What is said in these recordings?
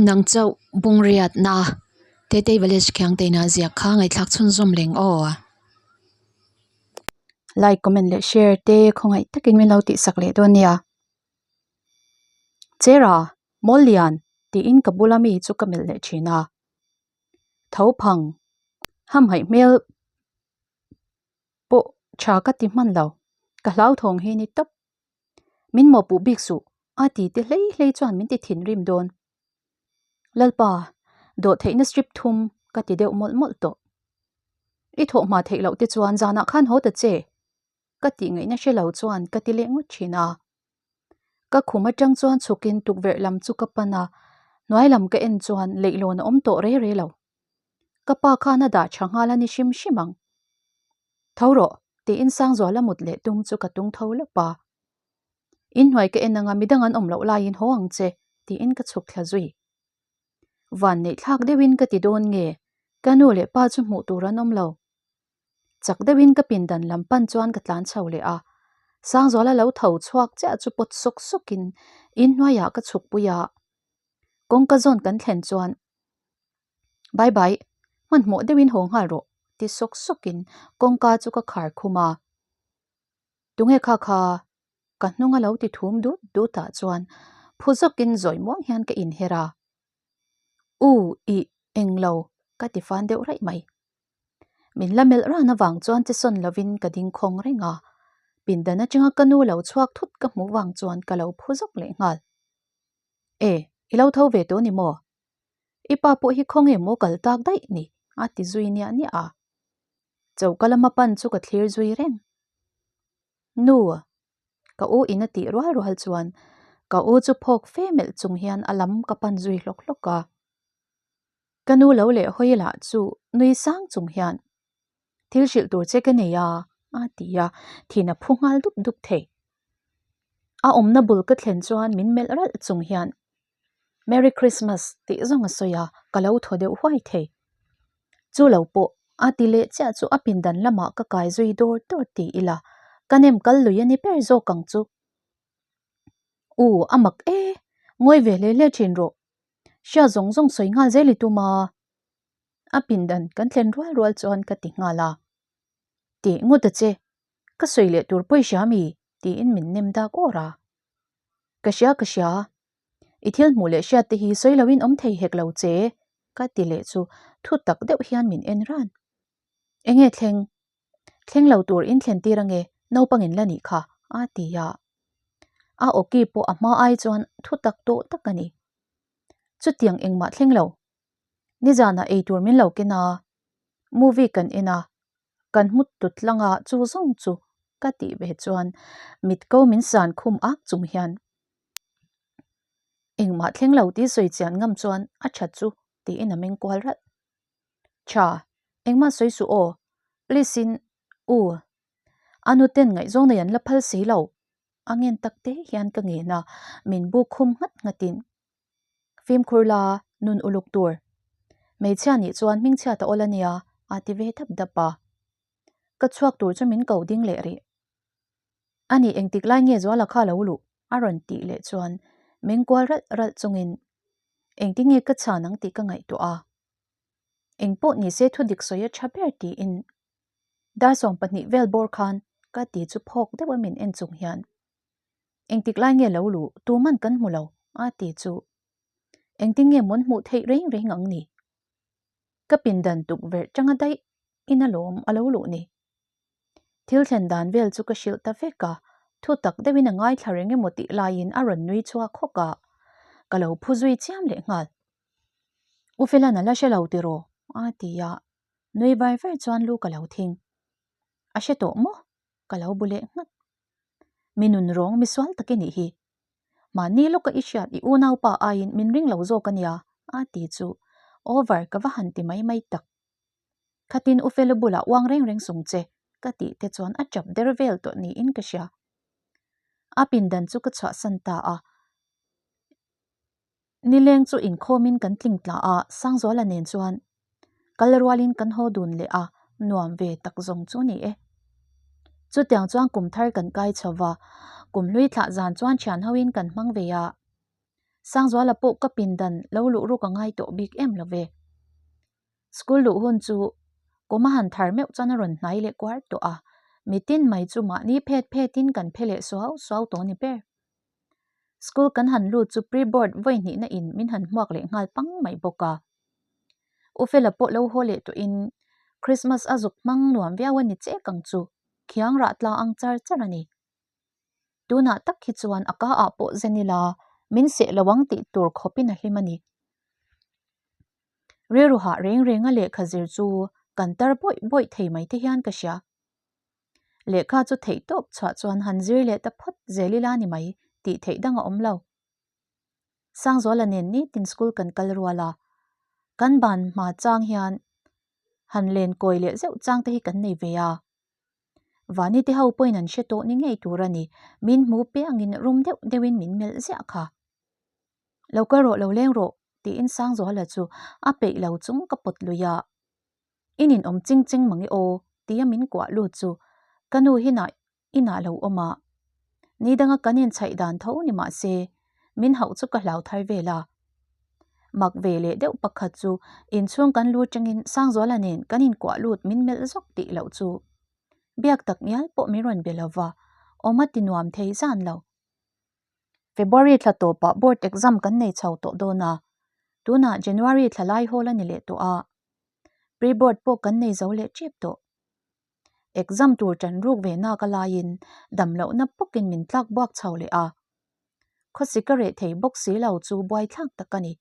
Nang chauh bungriatna Tetei Village Khiangteina ziak kha ngaihthlak chhunzawm leng aw. Like, comment leh share te khawngaih takin min lo tihsak leh dawn nia. Chera, Mawllian tiin ka bula mi chu ka melh leh thin a. Tho phang, hamhaih hmel pawh tha ka ti hman lo, ka hlauthawng hi ni tawp. Min mawhpuh bik suh, a ti te hlei hlei chuan min ti thinrim dawn. Lalpa, dawhtheihna strip thum ka ti deuh mawlh mawlh tawh. I thawh hma theih loh te chuan zanah khan haw ta che, ka tih ngaihna hre lo chuan ka ti leh ngawt thin a. Ka khum atang chuan chhukin tukverh lam chu ka pan a, hnuai lam ka en chuan leihlawn a awm tawh re re lo. Ka pa khan a dah tha nghal a ni hrim hrim ang. Tho rawh, tiin Sangzuala mut leh tum chu ka tung tho lawp a. Inhnuai ka en anga midang an awm loh laiin haw ang che, tiin ka chhuk thla zui. Van neih thlak deuhin ka ti dawn nge, ka nu leh pa chu hmuh tur an awm lo. Chak deuhin ka pindan lam pan chuan ka tlan chho leh a, Sangzuala lo tho chhuak chiah chu pawt sawk sawkin inhnuaiah ka chhukpui a. Kawngka zawn kan thlen chuan Bye bye, hmanhmawh deuhin haw nghal rawh ti sawk sawkin kawngka chu ka khar khum a. Tunge kha kha? Ka hnung a lo ti thum dut dut ah chuan phu zawkin zawi muang hian ka inher a. U ih englo ka ti fan deuh raih mai. Min la melh ran avang chuan che sawn lovin ka ding khawng reng a, pindan atanga ka nu lo chhuak thut ka hmuh vang chuan ka lo phu zawk leh nghal. E, i lo tho ve tawh ni maw? I pa pawh hi khawnge maw kal tak daih ni? a ti zui niah niah a. Choka lama pan chu ka thlir zui reng. Nu, ka u in a tih rual rual chuan ka u chu phawk fe melh chung hian a lam ka pan zui hlawk hlawk a. Ka nu lo leh hawi lah chu nui sang chung hian thil hrilh tur che ka nei a a ti a, thin a phu nghal dup dup thei. A awmna bul ka thlen chuan min melh ralh chung hian Merry Christmas tih zawng a sawi a, ka lo thaw deuh huai thei. Chu lo pawh a ti leh chiah chu a pindan lamah ka kai zui dawr dawr ti ila, ka nem kal lui a ni ber zawk ang chu. U, a mak e, ngawi ve hle hle thin rawh. Hria zawng zawng sawi nghal zel i tum a. A pindan kan thlen rual rual chuan ka ti nghal a. Tih ngawt a che, ka sawi leh tur pawi hria mi? tiin min nem dak awr a. Ka hria ka hria, i thil hmuh leh hriat te hi sawi loin awm thei hek lo che ka ti leh chu thu tak deuh hian min en ran. Enge thleng? Thleng lo tur in thlen tir ange, naupang in la nih kha a ti a. A awki pawh a hma ai chuan thu tak tawh tak a ni. Chutiang engmah thleng lo. Nizanah eitur min lo ken a, movie kan en a, kan hmu tut tlang a chu zawng chu ka tih ve chuan mit ko min san khum ak chung hian engmah thleng lo tih sawi chian ngam chuan a tha chu tiin a meng kual ralh. Tha, engmah sawi suh aw, please in u a nuten ngaihzawng nei an la phal si lo a ngen tak te hian ka ngen a, min buk khum nghat nghat in Fimkhur la, nun uluk tur. Hmeichhia nih chuan hmingchhia ta awl a nia, a ti ve dap dap a. Ka chhuak tur chu min ko ding leh rih. A nih engtik lai nge Zuala kha lo luh? a rawn tih leh chuan meng kual ralh ralh chungin engtin nge ka chhan ang tih ka ngaihtuah a. Engpawh nise thu dik sawi a tha ber tiin dar 12 vel bawr khan ka ti chu phawk deuh a min en chung hian Engtik lai nge lo luh tuman kan hmu lo a ti chu engtin nge mawn hmuh theih reng reng ang ni? Ka pindan tukverh tanga daih in alawm a lo luh ni. Thil thlen dan vel chu ka hrilh ta vek a, thu tak deuhin a ngaithla reng emaw tih laiin a rawn nui chhuak hawk a, ka lo phu zui chiam leh nghal. U Fela'n a la hre lo tiraw? a ti a, nui var var chuan lu ka lo thing. A hre tawh maw? Ka lo bu leh nghat. Mi nun rawng mi sual tak i nih hi. Mahni lawka i hriat i unaupa aiin min ring lo zawk a nia a ti chu over ka va han ti mai mai tak. Khatin U Felu bulah uang reng reng sung che ka tih te chuan a chap der vel tawh niin ka hria. A pindan chu ka chhuahsan ta a. Nileng chu inkhawmin kan tling tla a, Sangzuala nen chuan kal rualin kan haw dun leh a, nuam ve tak zawng chu ni e. Chutiang chuan kum thar kan kai chho va, kum hlui thlah zan chuan thian hoin kan hmang ve a. Sangzuala pawh ka pindan lo luh ruk a ngai tawh bik em lo ve. School luh hun chu kum a han thar meuh chuan a rawn hnai leh kuar tawh a, mitin mai chu mahni phet phetin kan phe leh suau suau tawh a ni ber. School kan han lut chu pre-board vawi hnihna in min han hmuak leh nghal pang mai bawk a. U Fela pawh lo haw leh tawhin Christmas a zuk hmang nuam viau a ni chek ang chu, khiang rah tla ang char char a ni. Tunah tak hi chuan a ka ah pawh zen ila min seh lo ang tih tur khawpin a hlim a ni. Rilru hah reng renga lehkha zir chu kan tar bawih bawih thei mai te hian ka hria. Lehkha chu theih tawp chhuah chuan han zir leh ta phawt zel ila ni mai tih theih dang a awm lo. Sangzuala nen nitin school kan kal rual a, kan ban hma chang hian han len kawi leh zeuh chang te hi kan nei ve a. Vani te ho pawhin an hre tawh ni ngei tur a ni, min hmu piangin rum deuh deuhin min melh ziah kha. Lo kal rawh lo leng rawh tiin Sangzuala chu a peih lo chung ka pawt lui a. I ninawm ching ching mang i aw tia min kuah lut chu ka nu hinah inah lo awm a. Ni danga kan inchhaih dan tho ni mah se min hauh chu ka hlau thar vel a. Mak ve leh deuh pakhat chu inchhung kan lu tangin Sangzuala nen kan inkuah lut min melh zawk tih loh chu biak tak ngial pawh min rawn be lova awm a ti nuam thei zan lo. February thla tawpah board exam kan nei chho tawh dawn a, tunah January thla lai hawl a ni leh tawh a, pre-board pawh kan nei zo leh tep tawh. Exam tur tan ruk ve nak a laiin dam lohna pawkin min tlak buak chho leh a, khawsik a reh thei bawk si lo chu buaithlak tak a ni.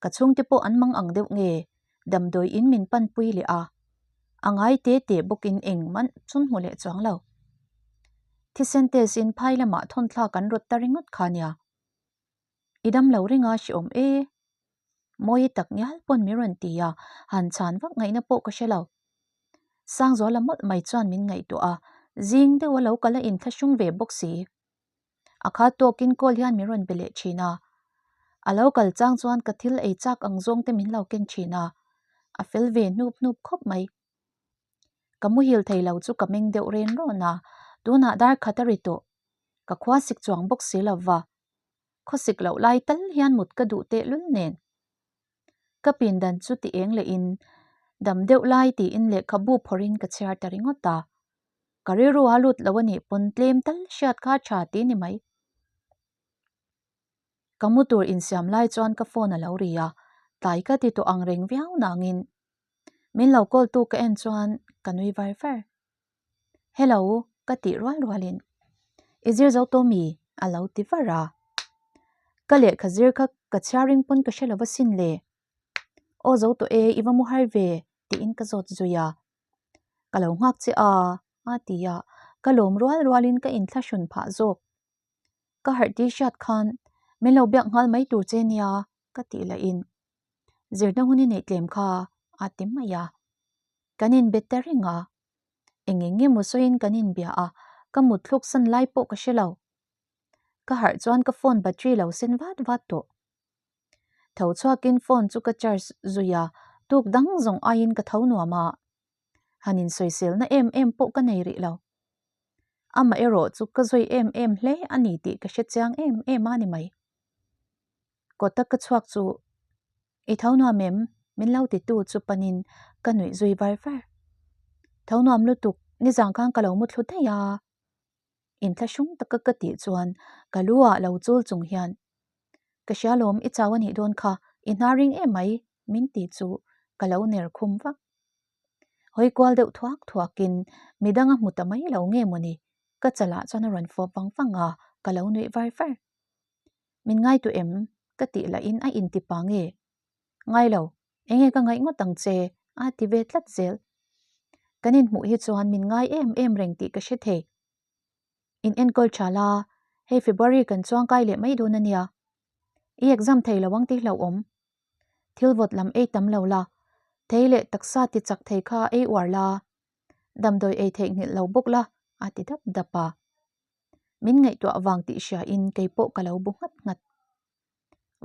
Ka chhungte pawh an mang ang deuh nge damdawi in min panpui leh a, a ngai te te bawkin engmah chun hmu leh chuang lo. Thisen test in phai lamah thawn thlak an rawt ta ringawt kha nia. I dam lo ringa hreawm e. Mawi tak ngial pawn min rawn ti a, han chhan vak ngaihna pawh ka hre lo. Sangzuala mawlh mai chuan min ngaihtuah a, zing deuha lo kal a inthlahrung ve bawk si. A kha tawkin call hian min rawn be leh thin a, a lo kal chang chuan ka thil ei chak ang zawng te min lo ken thin a, a fel ve hnup hnup khawp mai. Ka muhil thei lo chu ka meng deuh ren rawn a, tunah dar khat a ri tawh, ka khua sik chuang bawk si lo va, khawsik loh lai tal hian mut ka duh tehlul nen. Ka pindan chu ti eng leh in dam deuh lai tiin lehkhabu phawrhin ka chhiar ta ringawt a. Ka rilru a lut lo a nih pawn tlem tal hriat kha tha ti ni mai. Ka mu tur insiam lai chuan ka phone a lo ri a, tlai ka ti tawh ang reng viau nangin min lo call tu ka en chuan ka nui var var. Hello ka tih rual rualin i zir zo tawh mi a lo ti var a. Ka lehkha zir kha ka chhiar ring pawn ka hre lo va sin le. Aw zo tawh e i va mu har ve tiin ka zawt zui a. Ka lo nghak che a a ti a, ka lawm rual rualin ka inthlahrun phah zawk. Ka harh tih hriat khan min lo biak nghal mai tur che nia ka tih lahin zirna hun i neih tlem kha a ti mai a. Kan inbe ta reng a, eng eng nge maw sawiin kan inbia a, ka mut thluk san lai pawh ka hre lo. Ka harh chuan ka phone battery lo sen vat vat tawh. Tho chhuakin phone chu ka charge zui a, tuk dang zawng aiin ka tho nuam a. Han insawiselna em em pawh ka nei rih lo. Amah erawh chu ka zui em em hle a ni tih ka hre chiang em em a ni mai. Kawta ka chhuak chu I tho nuam em? Min lo ti tu chu panin ka nuih zui var var. Tho nuam lutuk, nizan khan ka lo mu thlu daih a. Inthlahrung taka ka tih chuan ka lu ah lo chul chung hian Ka hria lawm i chau a nih dawn kha, i hnar ring em mai min ti chu ka lo ner khum vak. Hawi kual deuh thuak thuakin midang a hmu ta mai lo nge mawni ka chalah chuan a rawn fawp vang vang a, ka lo nuih var var. Min ngai tu em? Ka tih lahin a inti pa nge? Ngai lo, eng nge ka ngaih ngawt ang che? A ti ve tlat zel. Kan inhmuh hi chuan min ngai em em reng tih ka hre thei. In enkawl tha la, hei February kan chuang kai leh mai dawn a nia. I exam thei lo ang tih hlauhawm. Thil vawt lam ei tam lo la, thei leh taksa ti chak thei kha ei uar la, damdawi ei theihnghilh lo bawk la, a ti dap dap a. Min ngaihtuah vang tih hria in kei pawh ka lo bu nghat nghat.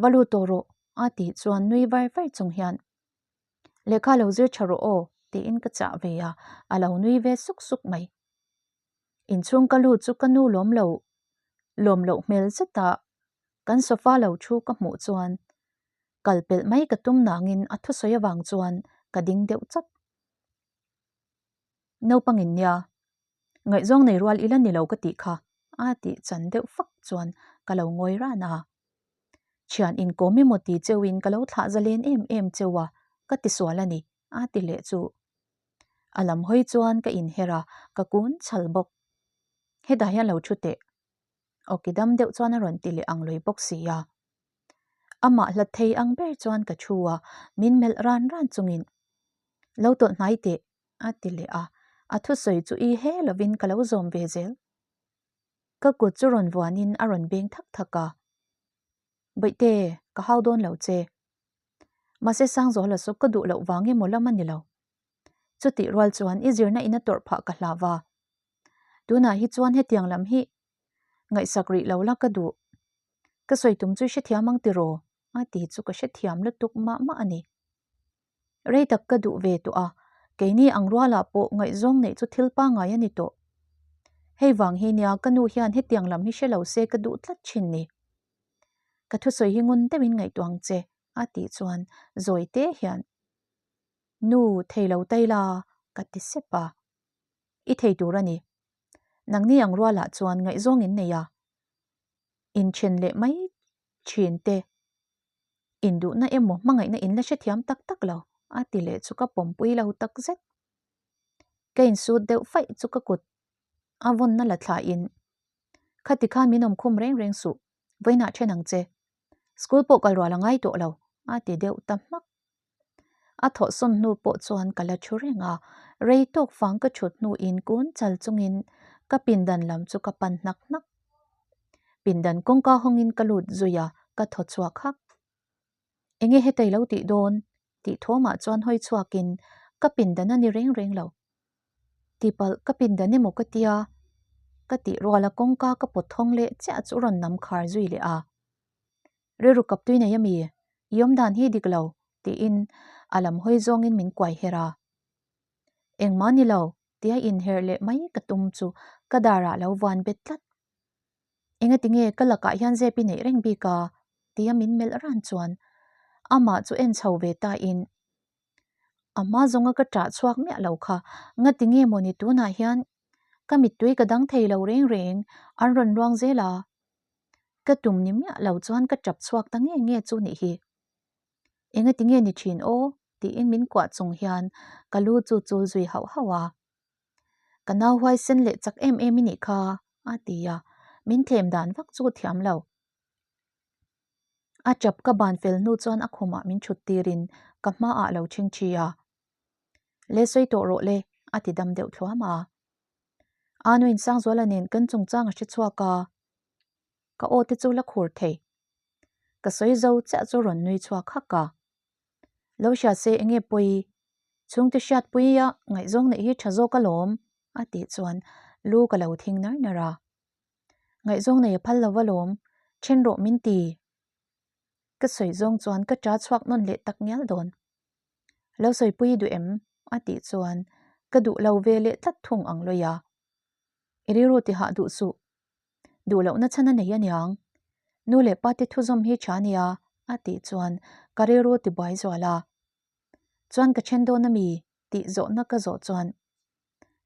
Va lut tawh rawh a tih chuan nui var var chung hian Lehkha lo zir tha rawh aw tiin ka chah ve a, a lo nui ve suk suk mai. Inchhung ka lut chu ka nu lawm lo lawm loh hmel zet a. Kan sofa lo thu ka hmuh chuan kal pelh mai ka tum nangin a thusawi avang chuan ka ding deuh chawt. Naupangin nia, ngaihzawng nei rual ila ni lo ka tih kha a tih chan deuh fak chuan ka lo ngawi ran a. Thian inkawm emaw ti cheuhin ka lo thlah zalen em em cheu a, ka tisual a ni a ti leh chu. A lam hawi chuan ka inher a, ka kun chhal bawk. Hetah hian lo thu teh. Awki dam deuh chuan a rawn ti leh ang lui bawk si a. Amah hlat thei ang ber chuan ka thu a, min melh ran ran chungin, Lo tawlh hnai teh, a ti leh a, a thusawi chu i he lovin ka lo zawm ve zel. Ka kut chu rawn vuanin a rawn beng thak thak a, Bawihte, ka hau dawn lo che. Mahse Sangzuala chu ka duh loh vang emaw lam a ni lo. Chutih rual chuan i zirna in a tawrh phah ka hlau va. Tunah hi chuan hetiang lam hi ngaihsak rih lo la ka duh. Ka sawi tum chu i hrethiam ang tiraw? A ti chu ka hrethiam lutuk mah mah a ni. Rei tak ka duh ve tawh a, keini ang rualah pawh ngaihzawng neih chu thil pangngai a ni tawh. Hei vang hi nia ka nu hian hetiang lam hi hre lo se ka duh tlat thin ni. Ka thusawi hi ngun deuhin ngaihtuah ang che, a tih chuan zawi te hian, Nu, thei lo tai la, ka ti sep a. I thei tur a ni. Nangni ang rualah chuan ngaihzawng in nei a, inthen leh mai thin te, induhna emaw hmangaihna in la hrethiam tak tak lo, a ti leh chu ka pawmpui lo tak zet. Ka insut deuh faih chu ka kut a vawnna la thlain, Khati khan min awm khum reng reng suh, vawiinah then ang che. School pawh kal rual a ngai tawh lo, a ti deuh ta hmak. A thawhsawn hnu pawh chuan ka la thu reng a, rei tawk fang ka thut hnuin kun chal chungin ka pindan lam chu ka pan hnak hnak. Pindan kawngka hawngin ka lut zui a, ka thaw chhuak hak. Enge hetei lo tih dawn? tih thawmah chuan hawi chhuakin ka pindan a ni reng reng lo. Tipalh ka pindan emaw ka tia? Ka tih ruala kawngka ka pawt thawng leh chiah chu rawn nam khar zui leh a. Rilru kap tui nei ami? I awm dan hi dik lo, tiin a lam hawi zawngin min kuai her a. Engmah ni lo, tia inherh leh mai ka tum chu ka darah lo vuan bet tlat. Engati nge ka lakah hian zep i neih reng bik a? tia min melh ran chuan amah chu en chho ve tain a hma zawnga ka ṭah chhuak miah lo kha ngati nge mawni tunah hian ka mittui ka dang thei lo reng reng an rawn ruang zel a. Ka tum ni miah lo chuan ka tap chhuak ta nge nge chu nih hi. Enga ti nge ni thin aw? tiin min kuah chung hian ka lu chu chul zui hauh hauh a. Ka nau huai sen leh chak em em i nih kha, a ti a, min thlem dan vak chu thiam lo. A tap ka ban fel hnu chuan a khumah min thut tirin ka hmaah lo chhingchhi a. Le sawi tawh rawh le, a ti dam deuh thluam a. A nuin Sangzuala nen kan chungchang a hre chhuak a, ka aw te chu la khur thei. Ka sawi zo chiah chu rawn nui chhuak hak a. Lo hria se enge pawi, chhungte hriatpui a ngaihzawng neih hi tha zawk alawm, a tih chuan lu ka lo thing nar nar a. Ngaihzawng nei a phal lo alawm, then rawh min ti. Ka sawi zawng chuan ka ta chhuak nawn leh tak ngial dawn. Lo sawipui duh em? a tih chuan ka duh lo ve leh tlat thung ang lawi a. I rilru ti hah duh suh. Duh lohna chhan a nei aniang. Nu leh pa te thuzawm hi tha ania a tih chuan ka rilru ti buai zual a. Chuan ka then dawn ami? tih zawhna ka zawh chuan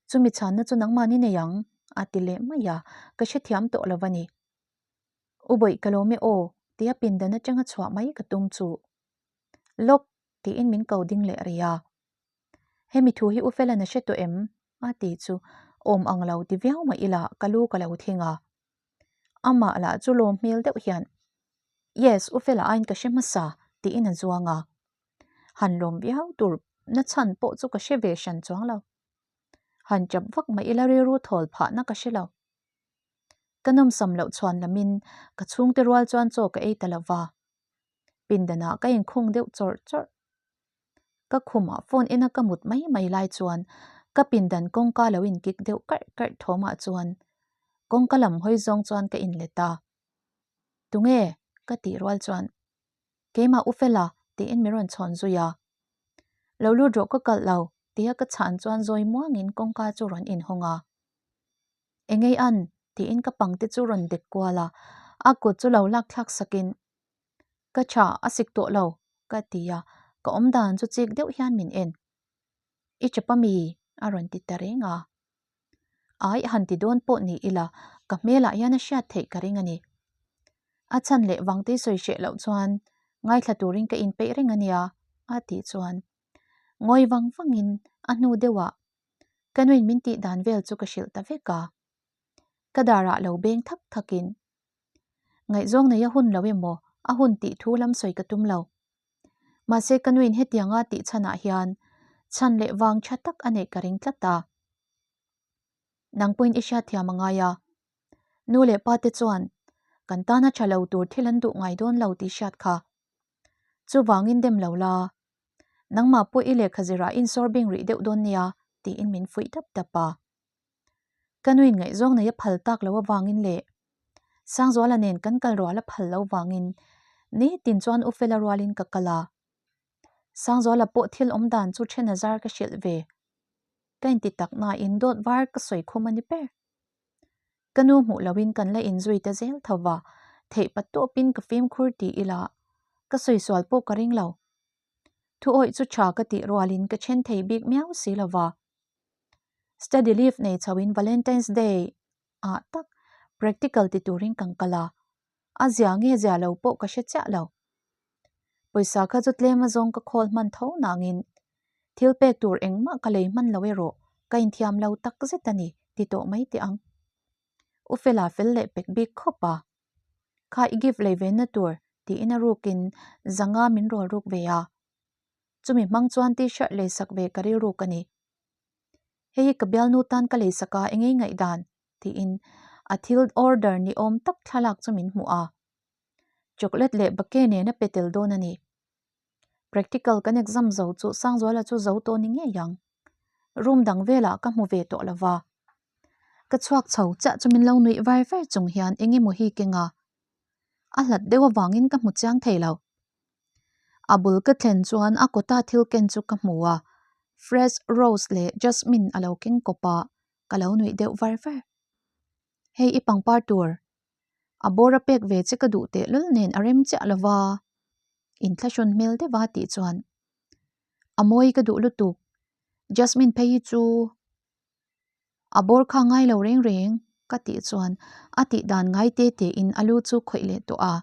chumi chhanna chu nangmah ni nei ang a ti leh mai a, ka hrethiam tawh lo a ni. U bawih ka lawm e aw tia pindan atanga chhuah mai ka tum chu. Lawk! tiin min ko ding leh rih a. Hemi thu hi U Fela'n a hre tawh em? a ti chu awm ang lo ti viau mah ila ka lu ka lo thing a. Amah lah chu lawm hmel deuh hian, Yes, U Fela aiin ka hre hmasa tiin a zuang a. Han lawm viau tur na chhan pawh chu ka hre ve hran chuang lo. Han chap vak mah ila rilru thawl phahna ka hre lo. Ka nawmsam loh chhuan lamin ka chhungte rual chuan chaw ka ei ta lo va. Pindanah ka inkhung deuh chawrh chawrh. Ka khumah phone ena ka mut mai mai lai chuan ka pindan kawngka lo inkik deuh karh karh thawmah chuan kawngka lam hawi zawng chuan ka inlet a. Tunge? ka tih rual chuan Keimah u Fela tiin min rawn chhawn zui a. Lo lut rawh ka kalh lo tia ka chhan chuan zawi muangin kawngka chu rawn inhawng a. Engei an? tiin ka pangte chu rawn dek kual a. A kut chu lo lak thlak sakin, Ka tha a sik tawh lo, ka ti a, ka awm dan chu chik deuh hian min en. I chep a mi? a rawn ti ta reng a. Ai han ti dawn pawh ni ila, ka hmelah hian a hriat theih ka ring a ni. A chhan leh vangtei sawi hreh loh chuan ngaithla turin ka inpeih reng a nia, a tih chuan ngawi vang vangin a hnu deuhah ka nuin min tih dan vel chu ka hrilh ta vek a. Ka darah lo beng thak thakin ngaihzawng nei a hun lo emaw a hun tih thu lam sawi ka tum lo. Mahse ka nuin hetianga tih chhanah hian chhan leh vang tha tak a neih ka ring tlat a. Nang pawhin i hriatthiam a ngai a. Nu leh pa te chuan kan tana tha lo tur thil an duh ngai dawn lo tih hriat kha. Chuvangin dem lo la. Nangmah pawh i lehkha zirah insawr bing rih deuh dawn nia tiin min fuih dap dap a. Ka nuin ngaihzawng nei a phal tak lo avangin leh Sangzuala nen kan kal rual a phal lo vangin nitin chuan U Fela rualin ka kal a. Sangzuala pawh thil awm dan chu then a zar ka hrilh ve. Ka inti tak nain dawt var ka sawi khum a ni ber. Ka nu hmuh loin kan la inzui ta zel tho va, theih pa tawpin ka fimkhur ti ila ka sawi sual pawh ka ring lo. Thu awih chu tha ka tih rualin ka then thei bik miau si lo va. Study leave nei chhoin Valentine's Day ah tak practical ti turin kan kal a, a zia nge zia lo pawh ka hre chiah lo. Pawisa kha chu tlem azawng ka khawl hman tho nangin thil pek tur engmah ka lei hman lo erawh ka inthiam lo tak zet a ni ti tawh mai teh ang. U Fela fel leh pek bik khawp a, Kha i gift lei ve na tur tiin a rukin zanga min rawl ruk ve a. Chumi hmang chuan t-shirt lei sak ve ka rilruk a ni. Hei hi ka bialnu tan ka lei sak a, engei ngaihdan? tiin a thil order ni awm tak thlalak chu min hmuh a. Chocolate leh bake nen a pe tel dawn a ni. Practical kan exam zo chu Sangzuala chu zo tawh ni ngei ang. Room dang velah ka hmu ve tawh lo va. Ka chhuak chho chiah chu min lo nuih var var chung hian eng emaw hi keng a. A hlat deuh avangin ka hmu chiang thei lo. A bul ka thlen chuan a kawta thil ken chu ka hmu a, fresh rose leh jasmine a lo keng kawp a, ka lo nuih deuh var var. Hei i pangpar tur, a bawr a pek ve che ka duh tehlul nen a rem chiah lo va, inthlahrun hmel deuh a tih chuan a mawi ka duh lutuk, jasmine phei hi chu A bawr kha ngai lo reng reng ka tih chuan a tih dan ngai te te in a lu chu khawih leh tawh a.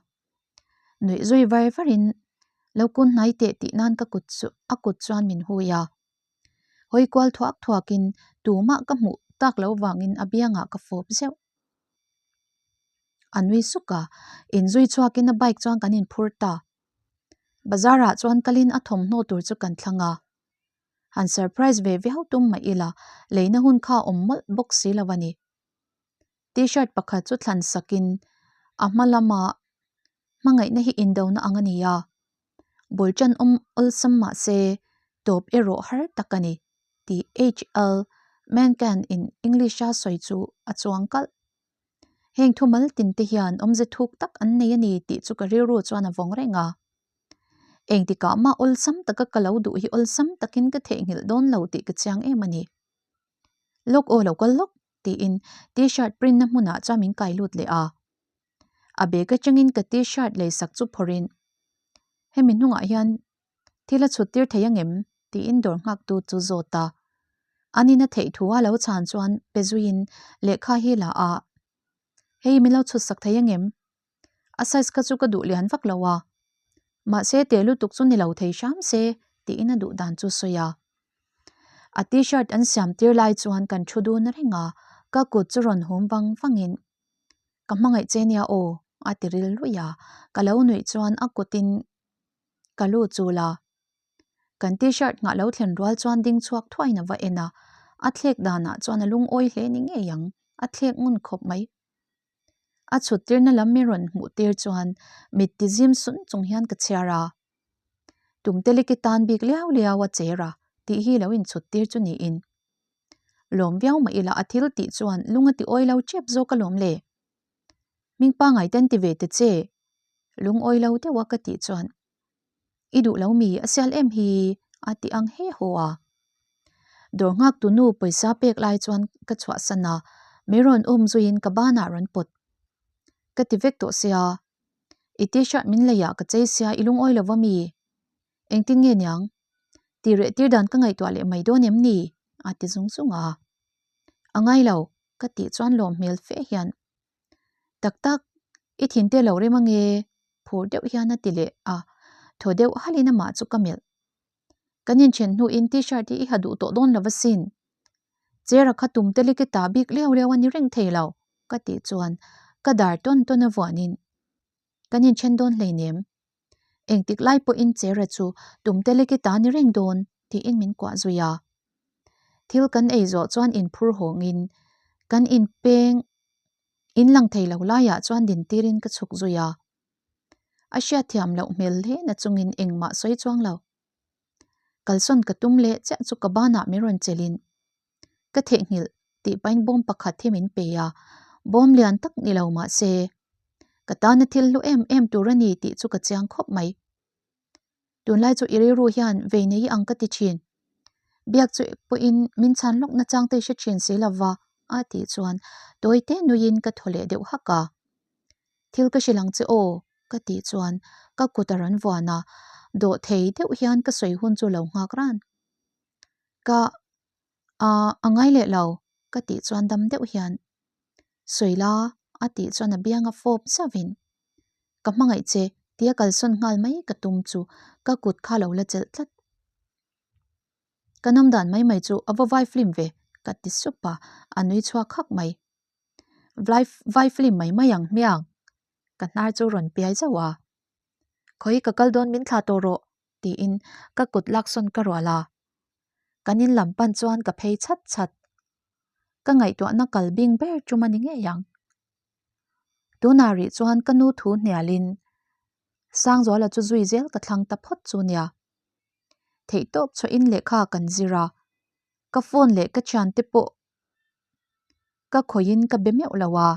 Nuih zui var var in lo kun hnai teh tih nan ka kut chu a kut chuan min hui a. Hawi kual thuak thuak in tumah ka hmuh tak lo vang in a biang ah ka fawp zeuh. A nui suk a, in zui chhuak in a bike chuan kan in phur ta. Bazar ah chuan kal in a thawmhnaw tur chu kan thlang a. Han surprise ve viau tum mah ila, leina hun kha awm mawlh bawk si lo a ni. T-shirt pakhat chu thlan sakin a hma lama hmangaihna hi indona ang a ni a, bul tan awm awlsam mah se tawp erawh har tak a ni tih HL Mencken in English-a sawi chu a chuang kalh. Heng thumal tinte hian awmze thuk tak an nei a ni tih chu ka rilru chuan a vawng reng a. Engtikah mah awlsam taka ka lo duh hi awlsam takin ka theihnghilh dawn lo tih ka chiang em a ni. Lawk aw lo kal lawk tiin t-shirt print na hmunah chuan min kai lut leh a. A bag atangin ka t-shirt lei sak chu phawrhin hemi hnungah hian thil a chhut tir thei angem tiin dawr nghaktu chu zawt a. An in a theih thu a lo chhan chuan pe zuiin lehkha hi la a, Hei min lo chhut sak thei angem? A size kha chu ka duh lian vak lo a, mahse te lutuk chu ni lo thei hram se tiin a duh dan chu sawi a. A t-shirt an siam tir lai chuan kan thu dun reng a, ka kut chu rawn hum vang vangin ka hmangaih che nia aw a ti ril luih a, ka lo nuih chuan a kutin ka lu chul a. Kan t-shirt nghah lo thlen rual chuan ding chhuak thuaiin a va en a, a thlek danah chuan a lungawi hle ni ngei ang, a thlek ngun khawp mai. A chhut tirna lam min rawn hmuh tir chuan mit ti zim sun chung hian ka chhiar a. Tumteliki tan bik liau liau a cher a tih hi lo inchhut tir chu niin. Lawm viau mah ila a thil tih chuan lung a ti awi lo tep zawk alawm le. Hming pangai ten ti ve ta che. Lung awi lo deuh a ka tih chuan I duh lo mi a sial em hi a ti ang he haw a. Dawr nghak tu nu pawisa pek lai chuan ka chhuahsan a, min rawn um zuiin ka banah rawn pawt. Ka ti vek tawh sia. I t-shirt min leiah ka chei sia i lungawi lo va mi? Engtin nge niang? Ti reh tir dan ka ngaihtuah leh mai dawn em ni? a ti zung zung a. A ngai lo, ka tih chuan lawm hmel fe hian, Tak tak, i thinte lo rem ange, phur deuh hian a ti leh a, thaw deuh halin amah chu ka melh. Kan inthen hnuin t-shirt hi i ha duh tawh dawn lo asin. Chera kha tum te lek i ta bik leu leu a ni reng thei lo, ka tih chuan ka dar tawn tawn a vuanin kan inthen dawn hleinem. Engtik lai pawhin Chera chu tum te lek i ta ni reng dawn tiin min kuah zui a. Thil kan ei zawh chuan inphur hawngin kan inpeng in lang thei lo laiah chuan dintirin ka chhuk zui a. A hriatthiam loh hmel hle na chungin engmah sawi chuang lo. Kalsawn ka tum leh chiah chu ka banah min rawn chelhin ka theihnghilh tih pahin bawm pakhat hi min pe a, bawm lian tak ni lo mah se ka tana thil hlu em em tur a ni tih chu ka chiang khawp mai. Tunlai chu i rilru hian vei nei ang ka ti thin. Biak chu pawhin min chhan lawk nachang te i hre thin si lova a tih chuan tawi te nuiin ka thaw leh deuh hak a. Thil ka hrilh ang che aw ka tih chuan ka kut a rawn vuan a, dawh thei deuh hian ka sawi hun chu lo nghak ran. Ka a a ngai leh lo ka tih chuan dam deuh hian sawi la a tih chuan a biang a fawp zauhin ka hmangaih che tia kalsawn nghal mai ka tum chu ka kut kha lo la chelh tlat. Ka nawm dan mai mai chu a va vai film ve ka ti sup a, a nui chhuak hak mai. Vai vai film mai mai ang hmiang ka hnar chu rawn piai zauh a. Khawi ka kal dawn min thlah tawh rawh tiin ka kut laksawn ka rual a. Kan in lam pan chuan ka phei chhat chhat. Ka ngaihtuahna kal bing ber tum a ni ngei ang. Tunah rih chuan ka nu thu hnialin Sangzuala chu zui zel ka thlang ta phawt chu nia. Theihtawp chhuahin lehkha kan zir a, ka phone leh ka thiante pawh ka khawihin ka be meuh lo a.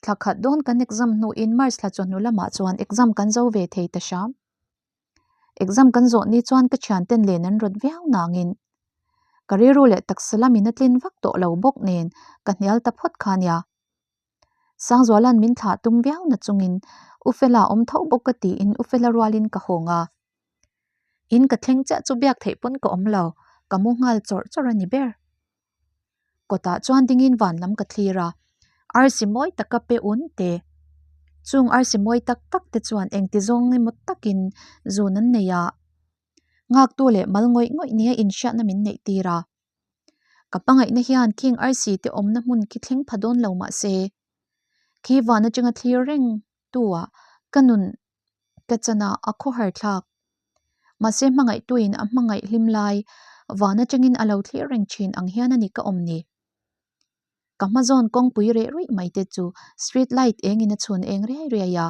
Thla khat dawn kan exam hnuin March thla chawhnu lamah chuan exam kan zo ve thei ta hram. Exam kan zawh ni chuan ka thianten len an rawt viau nangin ka rilru leh taksa lamin a tlin vak tawh lo bawk nen ka hnial ta phawt kha nia. Sangzuala'n min thlah tum viau na chungin U Fela awm tho bawk ka tiin U Fela rualin ka hawng a. In ka thleng chiah chu biak theih pawn ka awm lo, ka mu nghal chawrh chawrh a ni ber. Kawtah chuan dingin van lam ka thlir a, arsi mawi taka pe un te. Chung arsi mawi tak tak te chuan engti zawng emaw takin zun an nei a, nghaktu leh mal ngawih ngawih nia inhriatna min neih tir a. Ka hmangaihna hian khing arsi te awmna hmun khi thleng pha dawn lo mah se, khi van atanga thlir reng tu-ah ka nun ka chan a, a khawhar thlak. Mahse hmangaihtuin a hmangaih hlim lai van atangin a lo thlir reng thin ang hian a ni ka awm ni. Ka hma zawn kawngpui reh ruih mai te chu street light engin a chhun eng riai riai a.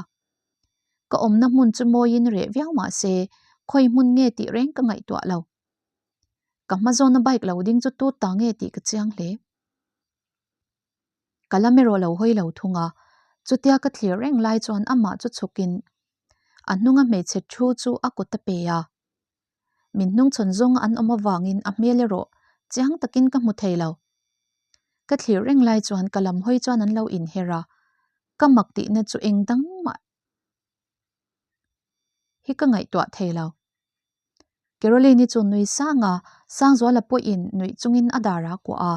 Ka awmna hmun chu mawiin reh viau mah se khawi hmun nge tih reng ka ngaihtuah lo. Ka hma zawna bike lo ding chu tut ta nge tih ka chiang hle. Ka lam erawh lo hawi lo thung a, chutia ka thlir reng lai chuan amah chu chhukin a hnunga hmeichhe thu chu a kut a pe a. Min hnungchhawn zawnga an awm avangin a hmel erawh chiang takin ka hmu thei lo. Ka thlir reng lai chuan ka lam hawi chuan an lo inher a, ka mak tihna chu eng dang mah hi ka ngaihtuah thei lo. Caroline-i chu nui sang a, Sangzuala pawhin nuih chungin a dar a kuah a.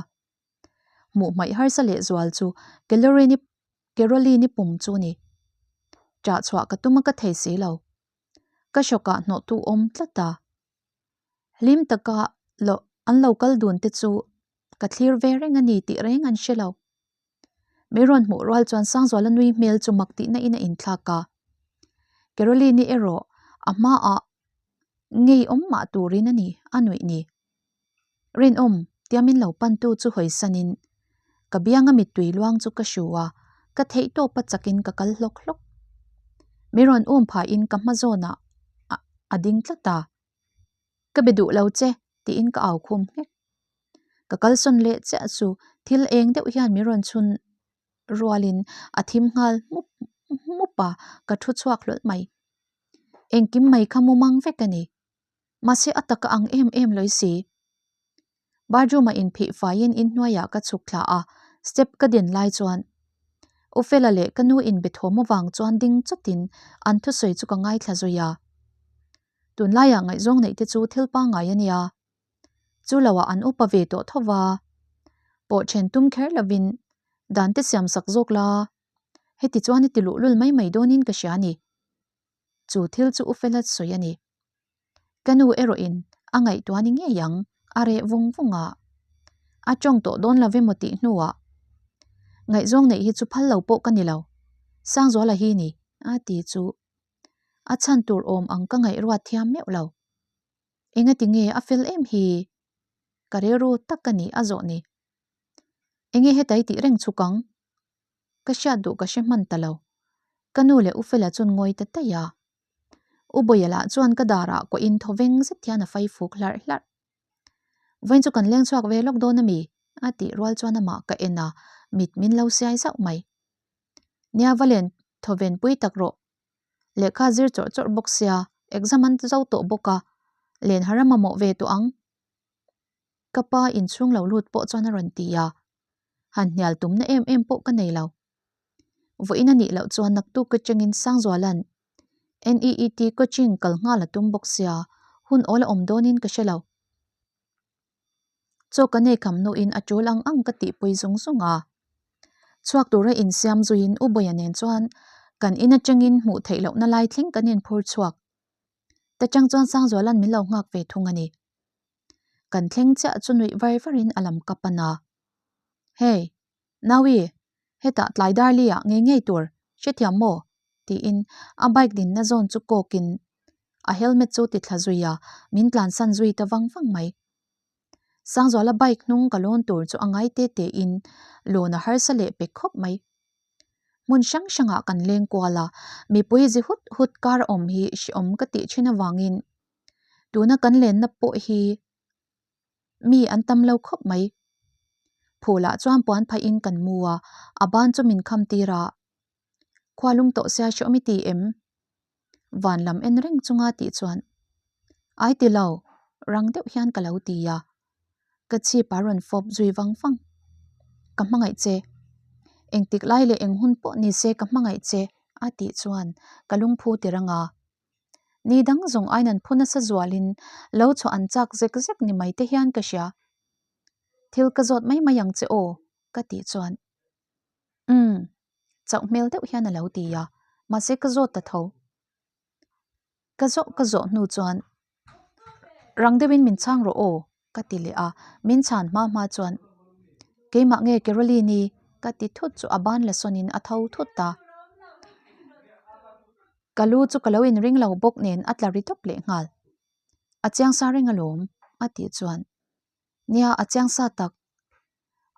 Hmuh hmaih harsa leh zual chu Caroline-i Caroline-i pum chu ni. Ṭah chhuah ka tum a ka thei si lo. Ka hrawkah hnawhtu awm tlat a. Hlim taka lo an lo kal dun te chu ka thlir ve reng a ni tih reng an hre lo. Min rawn hmuh rual chuan Sangzuala nui hmel chu mak tihna in a inthlak a. Caroline-i erawh a hmaah ngei awm mah turin a ni a nuih ni. Rinawm, tia min lo pantu chu hawisanin ka bianga mittui luang chu ka hru a, ka theih tawpa chakin ka kal hlawk hlawk. Min rawn um phahin ka hma zawnah a ding tlat a, Ka be duh lo che tiin ka au khum nghek. Ka kalsawn leh chiah chu thil eng deuh hian min rawn chhun rualin a thim nghal hmup hmup a, ka thu chhuak hlawlh mai. Engkim mai kha mumang vek a ni. Mahse a taka ang em em lawi si. Bathroom-ah inphih faiin inhnuaiah ka chhuk thla a, step ka din lai chuan. U Fela leh ka nu inbe thawm avang chuan ding chawtin an thusawi chu ka ngaithla zui a. Tunlaiah ngaihzawng neih te chu thil pangngai a nia. Chu loah an upa ve tawh tho va. Pawh then tum kher lovin dan te siam sak zawk la. Heti chuan i ti luhlul mai mai dawnin ka hria a ni. Chu thil chu U Fela sawi a ni. Ka nu erawhin a ngaihtuah ni ngei ang, a reh vung vung a. A tawng tawh dawn lo emaw tih hnuah ngaihzawng neih hi chu phal lo pawh ka ni lo, Sangzuala hi ni a ti chu a chhan tur awm ang ka ngaihruat thiam meuh lo. Engati nge a fel em hi? Ka rilru tak ka ni a zawh ni. Enge hetai tih reng chhuk ang? Ka hriat duh ka hre hman ta lo. Ka nu leh U Fela chuan ngawi ta daih a. U Bawia lah chuan ka darah kuahin thaw veng zet hian a fai fuk hlarh hlarh. Vawiin chu kan leng chhuak ve lawk dawn a mi? a tih rual chuan amah ka en a, mit min lo siai zauh mai. Nia va len thaw ven pui tak rawh. Lehkha zir chawrh chawrh bawk sia, exam an zo tawh bawk a, len har a mamawh ve tawh ang. Ka pa inchhung lo lut pawh chuan a rawn ti a, han hnial tumna em em pawh ka nei lo. Vawiin a nih loh chuan naktuk ka chengin Sangzuala'n NEET coaching kal nghal a tum bawk sia, hun awl a awm dawnin ka hre lo. Chaw ka nei kham hnuin a tul ang ang ka tihpui zung zung a. Chhuak tura insiam zuiin U Bawia nen chuan kan in atangin hmuh theih lohna lai thleng kan inphur chhuak. Ta chang chuan Sangzuala'n min lo nghak ve thung a ni. Kan thleng chiah chu nuih var varin a lam ka pan a. Hey! Naui! Hetah tlai dar li ah ngei ngei tur, hrethiam maw? tiin a bike dinna zawn chu kawkin a helmet chu ti thla zui a, min tlansan zui ta vang vang mai. Sangzuala bike hnung ka lawn tur chu a ngai te te in lawn a harsa leh pek khawp mai. Hmun hrang hrangah kan leng kual a, mipui zi hut hut kar awm hi hreawm ka tih thin avangin tuna kan lenna pawh hi mi an tam lo khawp mai. Phulah chuan puan phahin kan mu a, a ban chu min kham tir a. Khua lum tawh sia hreawm i ti em? Van lam en reng chunga tih chuan Ai ti lo, rang deuh hian ka lo ti a. Ka chhip a rawn fawp zui vang vang. Ka hmangaih che. Engtik lai leh eng hun pawh ni se ka hmangaih che a tih chuan ka lungphu ti rang a. Ni dang zawng aiin an phu nasa zualin lo chhuah an chak zek zek ni mai te hian ka hria. Thil ka zawt mai mai ang che aw ka tih chuan Umm, chauh hmel deuh hian a lo ti a, mahse ka zawt ta tho. Ka zawh ka zawh hnu chuan rang deuhin min chhang rawh aw ka ti leh a, min chhan hma hma chuan keimah nge Caroline-i ka ti thut chu a ban la sawnin a tho thut ta. Ka lu chu ka lo inring lo bawk nen a tla ri tawp leh nghal. A chiang sa reng alawm a tih chuan nia a chiang sa tak.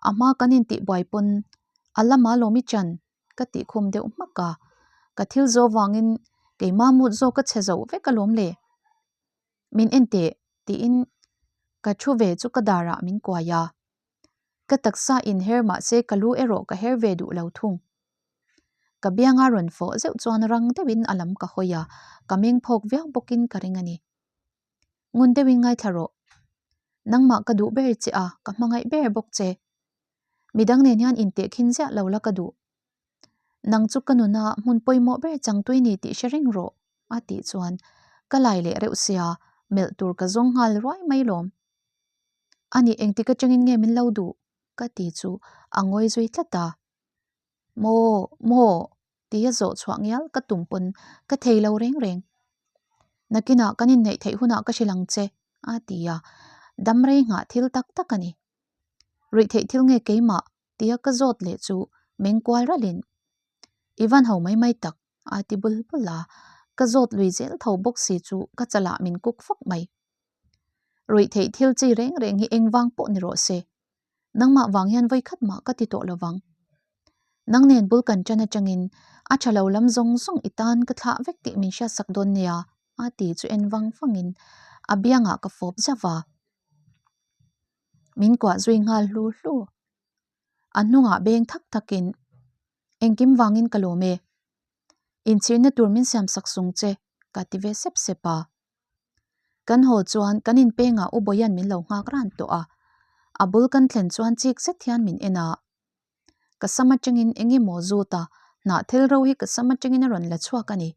A hma kan intih buai pawn a lama lawm i chan ka tih khum deuh hmak a, ka thil zawh vangin keima mut zawk ka chhe zoh vek alawm le. Min en teh tiin ka thu ve chu ka darah min kuai a, ka taksa inher mahse ka lu erawh ka her ve duh lo thung. Ka bianga rawn fawh zeuh chuan rang deuhin a lam ka hawi a, ka meng phawk viau bawkin ka ring a ni. Ngun deuhin ngaithla rawh. Nangmah ka duh ber che a, ka hmangaih ber bawk che. Midang nen hian intehkhin ziah lo la ka duh. Nang chu ka nuna hmun pawimawh ber changtui ni tih hre reng rawh, a tih chuan ka lai leh reuh sia, melh tur ka zawng nghal ruai mai lawm. Ani engtik atangin nge min lo duh? ka ti chu a ngawi zui tlat a. Maw, maw, tia zawh chhuah ngial ka tum pawn ka thei lo reng reng. Nakinah kan inneih theih hunah ka hrilh ang che, a ti a, dam rei nghah thil tak tak a ni. Ruih theih thil nge keimah? tia ka zawt leh chu meng kual ralhin, I van ho mai mai tak, a ti bul bul a, ka zawt lui zel tho bawk si chu ka chalah min kuk fak mai. Ruih theih thil chi reng reng hi engvang pawh ni rawh se, Nangmah vang hian vawi khat mah ka ti tawh lo vang. Nang nen bul kan ṭan aṭangin a ṭha lo lam zawng zawng i tan ka thlah vek tih min hriatsak dawn nia, a ti chu en vang vangin a biangah ka fawp zauh a. Min kuah zui nghal hlu hlu. A hnungah beng thak thakin, Engkim vangin ka lawm e. Inchhirna tur min siamsak sung che, ka ti ve sep sep a. Kan haw chuan kan inpengah U Bawia'n min lo nghak ran tawh a, a bul kan thlen chuan chik zet hian min en a. Ka sam atangin eng emaw zut a, hnah thil ro hi ka sam atangin a rawn la chhuak a ni.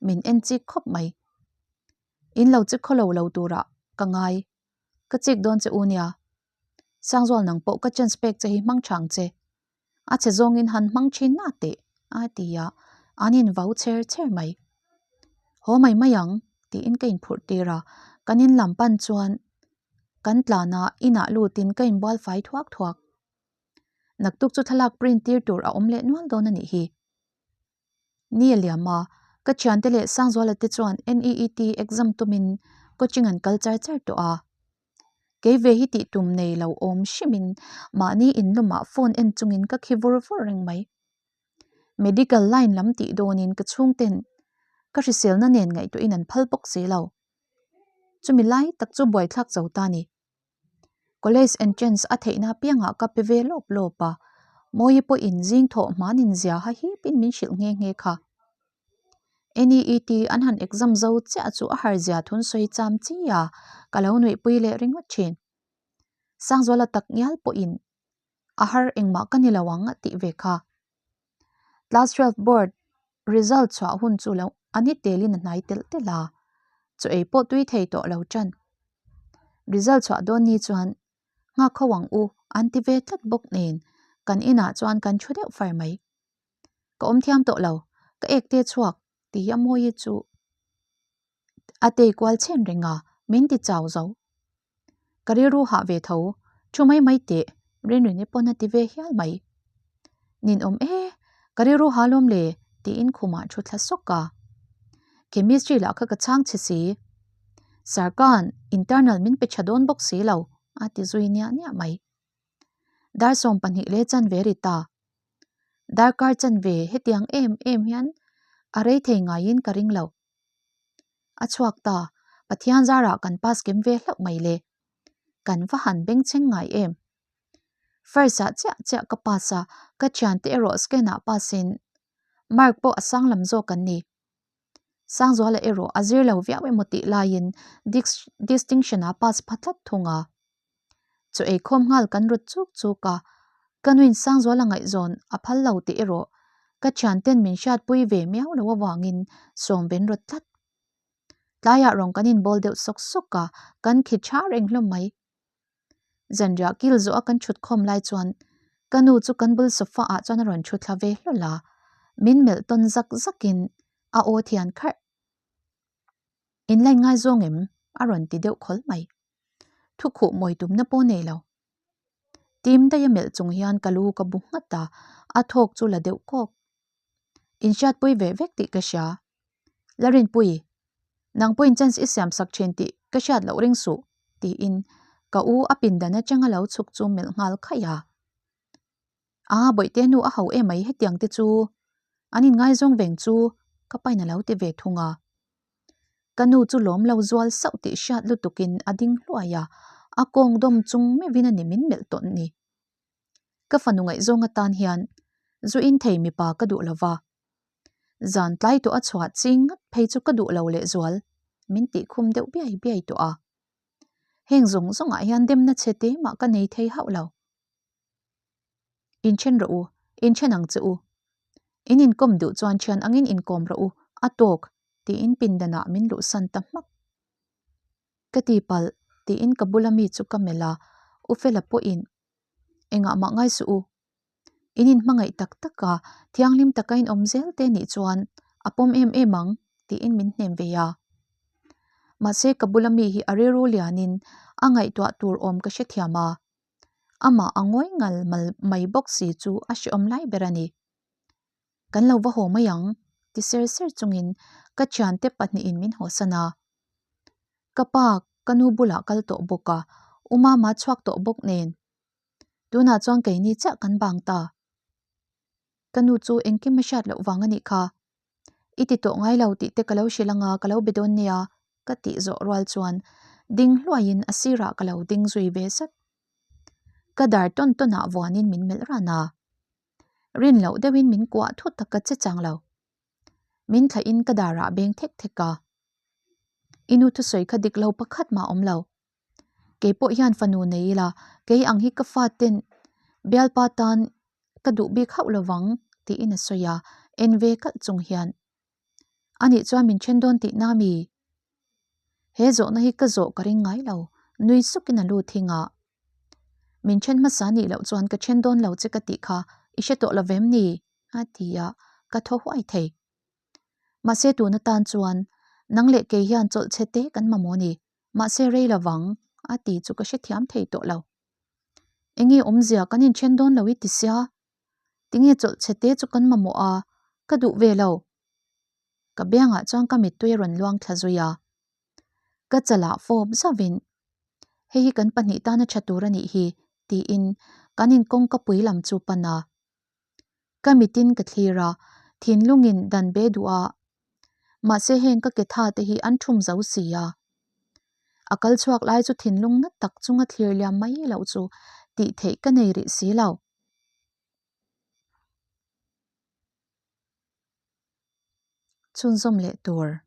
Min en chik khawp mai. In lo chik khawlo lo turah ka ngai. Ka chik dawn che u nia. Sangzual nang pawh ka chance pek che hi hmang tha ang che. A chhe zawngin han hmang thin na teh a ti a, an in vau chher chher mai. Haw mai mai ang tiin ka inphurh tir a, kan in lam pan chuan kan tlan a, inah lutin ka inbual fai thuak thuak. Naktuk chu thlalak print tir tur a awm leh nual dawn a nih hi. Ni a liam a, ka thiante leh Sangzuala te chuan NEET exam tumin coaching an kal char char tawh a. Kei ve hi tih tum nei lo awm hrimin mahni inlumah phone en chungin ka khi vur vur reng mai. Medical line lam tih dawnin ka chhungten ka hriselna nen ngaihtuahin an phal bawk si lo. Chumi lai tak chu buaithlak zo ta ni. College entrance a theihna apiangah ka pe ve lawp lawp a, Mawii pawhin zing thawh hmanin zia ha hipin min hrilh nghe nghe kha. NEET an han exam zo chiah chu a har zia thun sawi cham chi a, ka lo nuihpui leh ringawt thin. Sangzuala tak ngial pawhin a har engmah ka ni lo ang a tih ve kha. Class 12 board result chhuah hun chu lo a ni telin a hnai telh telh a, chaw ei pawh tui thei tawh lo tan. Result chhuah dawn ni chuan nghak ho ang u an ti ve tlat bawk nen kan inah chuan kan thu deuh far mai. Ka awm thiam tawh lo, ka ek te chhuak tih a mawi chu a tei kual chhen reng a, min ti chau zo. Ka rilru hah ve tho, thu mai mai teh, Rinrini pawn a ti ve hial mai. Ninawm e, ka rilru ha lawm le tiin khumah thu thla sawk a. Chemistry lah kha ka chhang chhe si. Sarkan internal min pe tha dawn bawk si lo a ti zui niah niah mai. Dar 12 leh chanve ri ta. Darkar chanve hetiang em em hian a rei thei ngaiin ka ring lo. A chhuak ta, Pathian zarah kan pass kem ve hlauh mai le. Kan va han bengchheng ngai em. First ah chiah chiah ka pass a, ka thiante erawh scan ah pass in mark pawh a sang lam zawk an ni. Sangzuala erawh a zir lo viau emaw tih laiin distinction ah pass pha tlat thung a. Chaw eikhawm nghal kan rawt chuk chuk a, ka nuin Sangzuala ngaihzawn a phal lo tih erawh ka thianten min hriatpui ve miau lo avangin sawm ven rawt tlat. Tlaiah rawng kan inbawl deuh sawk sawk a, kan khi tha reng hlawm mai. Zanriah kil zawh a kan thut khawm lai chuan ka nu chu kan bul sofa ah chuan a rawn thu thla ve hlawl a, min melh tawn zak zakin a aw thian kharh. In line ngai zawng em? a rawn ti deuh khawl mai. Thu khuh mawi tumna pawh nei lo. Tim daih a melh chung hian ka lu ka bu nghat a, a thawk chu la deuh kawk. In hriatpui ve vek tih ka hria. La Rinpui, nang pawhin chance i siam sak thin tih ka hriat loh ring suh, tiin ka u a pindan atanga lo chhuk chu melh nghal khaih a. A, bawihte nu a ho em mai hetiang te chu an inngaizawng veng chu ka pain a lo ti ve thung a. Ka nu chu lawm lo zual sauh tih hriat lutukin a ding hluai a, a kawng dawm chung meuhin a ni min melh tawn ni. Ka fanu ngaihzawng atan hian zu in thei mipa ka duh lo va, zan tlai tawh a chhuah ching ngat phei chu ka duh lo lehzual min tih khum deuh biai biai tawh a. Heng zawng zawngah hian demna chhe te mah ka nei thei hauh lo. Inthen rawh u, inthen ang che u. In inkawm duh chuan thian angin inkawm rawh u, a tawk, tiin pindanah min luhsan ta hmak. Ka ti palh, tiin ka bula mi chu ka melh a, U Fela pawhin engah mah ngai suh u. In inhmangaih tak tak a, thianghlim taka in awm zel te nih chuan a pawm em em ang, tiin min hnem ve a. Mahse ka bula mi hi a rilru lianin a ngaihtuah tur awm ka hrethiam a. Amah a ngawi ngal mal mai bawk si chu a hrehawm lai ber a ni. Kan lo va haw mai ang, ti ser ser chungin ka thiante pahnihin min hawsan a. Ka pa ka nu bulah kal tawh bawk a, u mama chhuak tawh bawk nen. Tunah chuan keini chiah kan bang ta. Ka nu chu engkim a hriat loh vang a nih kha. I ti tawh ngai lo tih te ka lo hrilh anga ka lo be dawn nia ka tih zawh rual chuan ding hluaiin a sirah ka lo ding zui ve zat. Ka dar tawn tawnah vuanin min melh ran a. Rin loh deuhin min kuah thut tak ka che chang lo. Min thlahin ka darah beng thek thek a. I nu thusawi kha dik lo pakhat mah awm lo. Kei pawh hian fanu nei ila kei ang hi ka faten bialpa tan. Ka duh bik hauh lovang, tiin a sawi a, en ve kalh chung hian. Anih chuan min then dawn tihna mi? He zawhna hi ka zawh ka ring ngai lo, nui sukin a lu thing a. Min then hmasa nih loh chuan ka then dawn lo che ka tih kha i hre tawh lo vem ni? a ti a, ka thaw huai thei. Mahse tun atan chuan nang leh kei hian chawlh chhe te kan mamawh ni, mahse rei lovang, a ti chu ka hrethiam thei tawh lo. Enge awmzia kan inthen dawn lo i ti sia? Tinge chawlh chhe te chu kan mamawh a, ka duh ve lo. Ka biangah chuan ka mittui a rawn luang thla zui a. Ka chalah fawp zauhin, Hei hi kan pahnih tana tha tur a nih hi, tiin kan inkawngka pui lam chu pan a. Ka mitin ka thlir a, thinlungin dan be duh a. Mahse heng ka ke tha te hi an thum zo si a. A kal chhuak lai chu thinlung na tak chunga thlir liam mai loh chu tih theih ka nei rih si lo. Chhunzawm leh tur.